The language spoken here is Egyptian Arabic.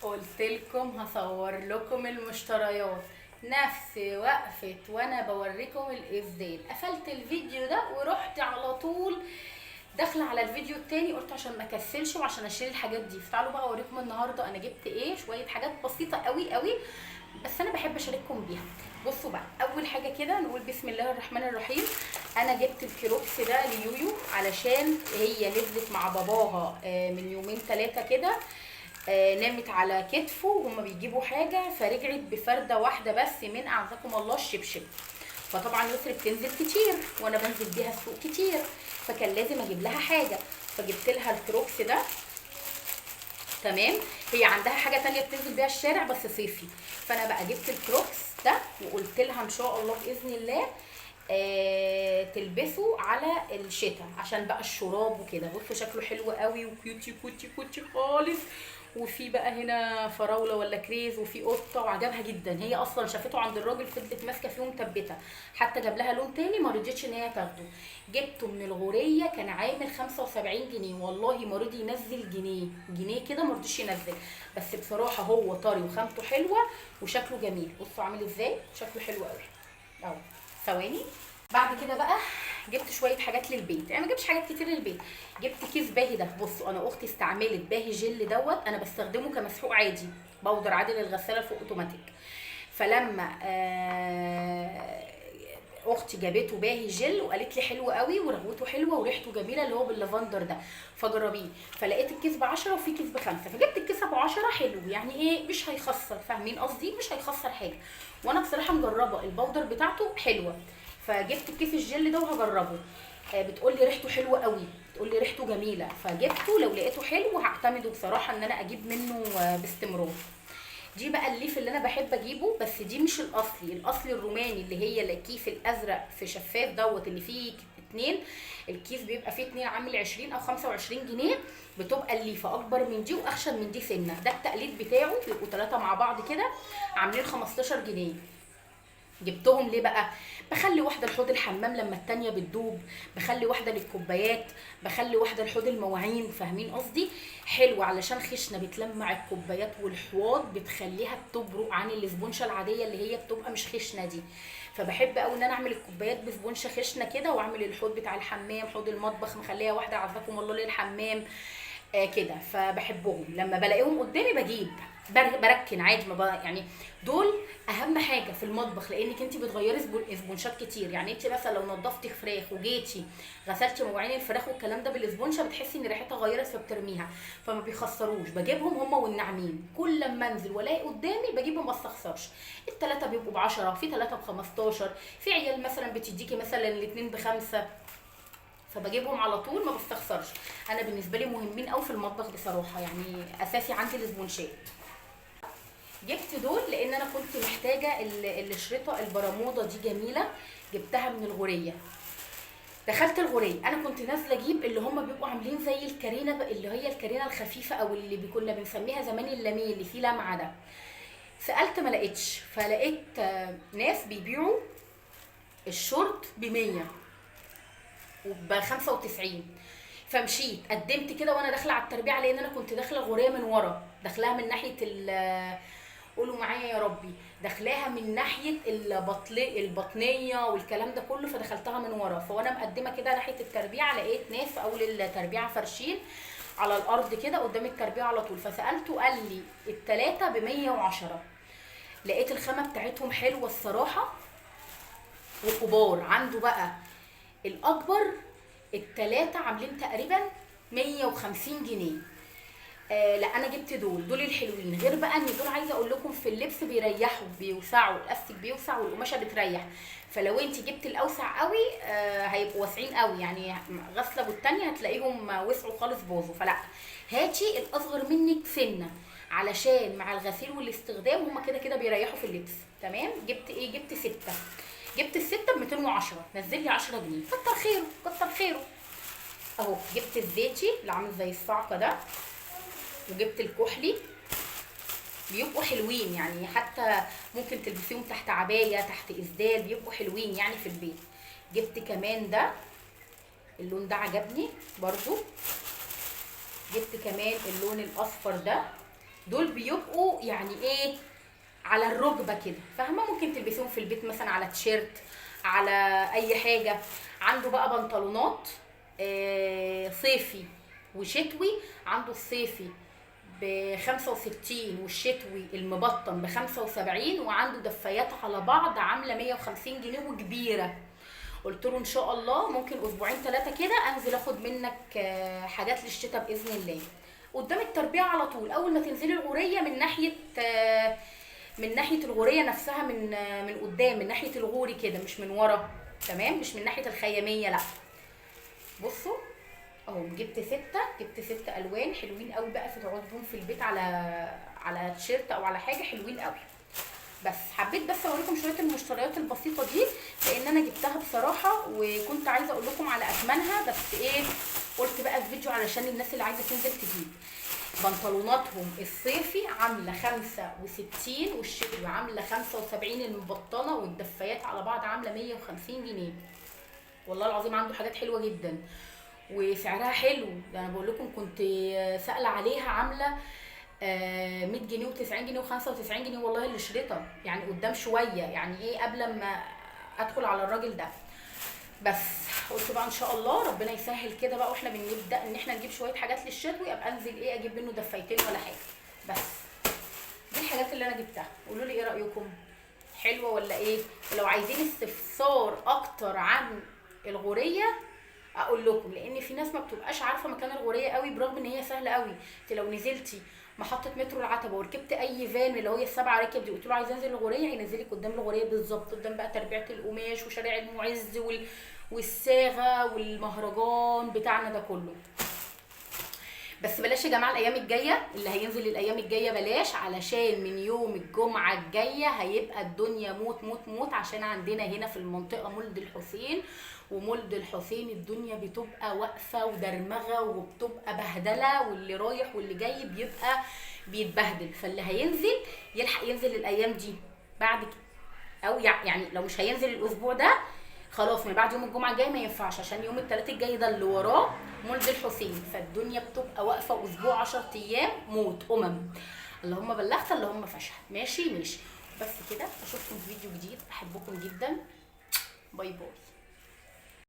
قلت لكم هصور لكم المشتريات. نفس وقفت وانا بوريكم الاسدال، قفلت الفيديو ده ورحت على طول داخله على الفيديو التاني، قلت عشان ما اكسلش وعشان اشيل الحاجات دي. فتعالوا بقى اوريكم النهارده انا جبت ايه، شوية حاجات بسيطة قوي قوي بس انا بحب اشارككم بيها. بصوا بقى، اول حاجة كده نقول بسم الله الرحمن الرحيم. انا جبت الكروكس ده ليويو علشان هي نزلت مع باباها من يومين ثلاثة كده، نامت على كتفه وهما بيجيبوا حاجة، فرجعت بفرده واحدة بس من اعزكم الله الشبشب. فطبعا يسري بتنزل كتير وانا بنزل بيها السوق كتير، فكان لازم اجيب لها حاجة، فجبت لها الكروكس ده. تمام، هي عندها حاجة تانية بتنزل بيها الشارع بس صيفي، فانا بقى جبت الكروكس ده وقلت لها ان شاء الله باذن الله تلبسه على الشتاء عشان بقى الشراب وكده. بصوا شكله حلو قوي و cutie cutie cutie خالص، وفي بقى هنا فراوله ولا كريز، وفي قطة، وعجبها جدا. هي اصلا شافته عند الراجل فضلت ماسكه فيه ومثبته، حتى جاب لها لون تاني ما رضيتش ان هي تاخده. جبته من الغوريه، كان عامل 75 جنيه، والله ما رضي ينزل جنيه جنيه كده، ما رضيش ينزل، بس بصراحة هو طري وخامته حلوة وشكله جميل. بصوا عامل ازاي، شكله حلو قوي اهو. ثواني. بعد كده بقى جبت شوية حاجات للبيت، يعني ما جبتش حاجات كتير للبيت. جبت كيس باهي ده، بصوا انا اختي استعملت باهي جل دوت، انا بستخدمه كمسحوق عادي، powder عادي للغساله فوق اوتوماتيك. فلما اختي جابته باهي جل وقالت لي حلو قوي ورغوته حلوة وريحته جميلة اللي هو باللافندر ده، فجربيه. فلقيت الكيس ب10 وفي كيس ب5، فجبت الكيس ابو 10 حلو، يعني ايه مش هيخسر، فاهمين قصدي؟ مش هيخسر حاجة. وانا بصراحة مجربه ال powder بتاعته حلوة، فجبت الكيس الجل ده وهجربه. بتقول لي ريحته حلوة قوي، بتقول لي ريحته جميلة، فجبته. لو لقيته حلو هعتمده بصراحة ان انا اجيب منه باستمرار. دي بقى الليف اللي انا بحب اجيبه، بس دي مش الاصلي، الاصلي الروماني اللي هي الكيس الازرق في شفاف دوت اللي فيه 2، الكيس بيبقى فيه 2 عامل 20 او 25 جنيه، بتبقى الليفه اكبر من دي واخشن من دي سنة. ده التقليد بتاعه، بيبقوا 3 مع بعض كده عاملين 15 جنيه. جبتهم ليه بقى؟ بخلي واحدة لحوض الحمام لما التانية بتدوب، بخلي واحدة للكوبايات، بخلي واحدة لحوض المواعين، فاهمين قصدي؟ حلو علشان خشنه بتلمع الكوبايات والحواض، بتخليها بتبرق عن الاسبونشه العادية اللي هي بتبقى مش خشنه دي. فبحب قوي ان انا اعمل الكوبايات بسبونشه خشنه كده، واعمل الحوض بتاع الحمام، حوض المطبخ مخليها واحدة عزكم الله للحمام كده. فبحبهم لما بلاقيهم قدامي بجيب، بركن عادي، ما يعني دول اهم حاجة في المطبخ، لانك انت بتغيري اسبونشات كتير. يعني انت مثلا لو نضفتي فراخ وجيتي غسلتي مواعين الفراخ والكلام ده بالاسبونشه، بتحسي ان ريحتها غيرت فبترميها، فما بيخسروش. بجيبهم هما والناعمين، كل لما انزل والاقي قدامي بجيبهم، ما استخسرش. الثلاثة بيبقوا ب10، في 3 ب15، في عيال مثلا بتديكي مثلا الاثنين ب5، فبجيبهم على طول ما بستخسرش. انا بالنسبة لي مهمين قوي في المطبخ بصراحة، يعني اساسي عندي الاسبونشات. جبت دول لان انا كنت محتاجه الشريطه البرموده دي جميلة، جبتها من الغوريه. دخلت الغوريه، انا كنت نازله اجيب اللي هم بيبقوا عاملين زي الكارينا، اللي هي الكارينا الخفيفة او اللي كنا بنسميها زمان اللاميه اللي فيه لمعة ده. سالت ما لقيتش، فلقيت ناس بيبيعوا الشورت ب100 وب95، فمشيت قدمت كده وانا داخله على التربيعه، لان انا كنت داخله الغوريه من ورا، داخلاها من ناحية قولوا معايا يا ربي، داخلاها من ناحية البطنيه والكلام ده كله، فدخلتها من ورا. فوانا مقدمه كده ناحية التربيعه لقيت ناس في اول التربيعه فرشين على الارض كده قدام التربيعه على طول، فسالته قال لي الثلاثة ب110. لقيت الخامة بتاعتهم حلوة الصراحة وكبار. عنده بقى الاكبر الثلاثة عاملين تقريبا 150 جنيه. لا انا جبت دول الحلوين. غير بقى ان دول عايزه اقول لكم في اللبس بيريحوا، بيوسعوا، الاستيك بيوسع والقماشه بتريح. فلو انت جبت الاوسع قوي هيبقوا واسعين قوي، يعني غسله والتانية هتلاقيهم وسعوا خالص باظوا. فلا، هاتي الاصغر منك سنة علشان مع الغسيل والاستخدام هما كده كده بيريحوا في اللبس. تمام. جبت ايه؟ جبت 6. جبت الستة ب210، نزل لي 10 جنيه، كتر خيره كتر خيره اهو. جبت الزيتي اللي عامل زي الصعقة ده، وجبت الكحلي، بيبقوا حلوين يعني، حتى ممكن تلبسيهم تحت عباية تحت اسدال، بيبقوا حلوين يعني في البيت. جبت كمان ده، اللون ده عجبني برضو. جبت كمان اللون الاصفر ده، دول بيبقوا يعني ايه على الركبة كده، فاهمه؟ ممكن تلبسيهم في البيت مثلا على تيشيرت، على اي حاجة. عنده بقى بنطلونات صيفي وشتوي. عنده الصيفي ب 65 والشتوي المبطن ب 75، وعنده دفايات على بعض عامله 150 جنيه وكبيره. قلت له ان شاء الله ممكن اسبوعين 3 كده انزل اخد منك حاجات للشتاء باذن الله. قدام التربيع على طول، اول ما تنزلي الغوريه من ناحية من ناحية الغوريه نفسها، من قدام، من ناحية الغوري كده، مش من ورا، تمام؟ مش من ناحية الخياميه، لا. بصوا اهو، جبت 6 الوان حلوين قوي بقى، في تقعدوا بيهم في البيت على تيشيرت او على حاجة، حلوين قوي. بس حبيت بس اوريكم شوية المشتريات البسيطة دي، لان انا جبتها بصراحة وكنت عايزه اقول لكم على اثمنها، بس ايه قلت بقى في فيديو علشان الناس اللي عايزه تنزل تجيب. بنطلوناتهم الصيفي عامله 65 والشتوي عامله 75، المبطنه والدفايات على بعض عامله 150 جنيه. والله العظيم عنده حاجات حلوة جدا وسعرها حلو. ده انا بقول لكم كنت سائله عليها عامله 100 جنيه و90 جنيه و95 جنيه والله الشريطه، يعني قدام شوية، يعني ايه قبل ما ادخل على الراجل ده. بس قلت بقى ان شاء الله ربنا يسهل كده بقى، واحنا بنبدا ان احنا نجيب شوية حاجات للشتوي، ابقى انزل ايه اجيب منه دفايتين ولا حاجة. بس دي الحاجات اللي انا جبتها، قولوا لي ايه رايكم، حلوة ولا ايه؟ ولو عايزين استفسار اكتر عن الغوريه اقول لكم، لان في ناس ما بتبقاش عارفه مكان الغوريه قوي، برغم ان هي سهلة قوي. انت لو نزلتي محطة مترو العتبة وركبت اي فان اللي هي ال7 راكب دي، قلت له عايزه انزل الغوريه، هينزلك قدام الغوريه بالظبط، قدام بقى تربيعه القماش وشارع المعز والصاغه والمهرجان بتاعنا ده كله. بس بلاش يا جماعة الايام الجاية، اللي هينزل الايام الجاية بلاش، علشان من يوم الجمعة الجاية هيبقى الدنيا موت موت موت، عشان عندنا هنا في المنطقة مولد الحسين، ومولد الحسين الدنيا بتبقى واقفة ودرمغه وبتبقى بهدله، واللي رايح واللي جاي بيبقى بيتبهدل. فاللي هينزل يلحق ينزل الايام دي بعد كده، او يعني لو مش هينزل الاسبوع ده خلاص، من بعد يوم الجمعة الجاي ما ينفعش، عشان يوم الثلاث الجاي ده اللي وراه مولد الحسين، فالدنيا بتبقى واقفة اسبوع 10 ايام موت. اللهم بلغت اللهم فاشهد. ماشي ماشي، بس كده، اشوفكم في فيديو جديد، احبكم جدا، bye bye.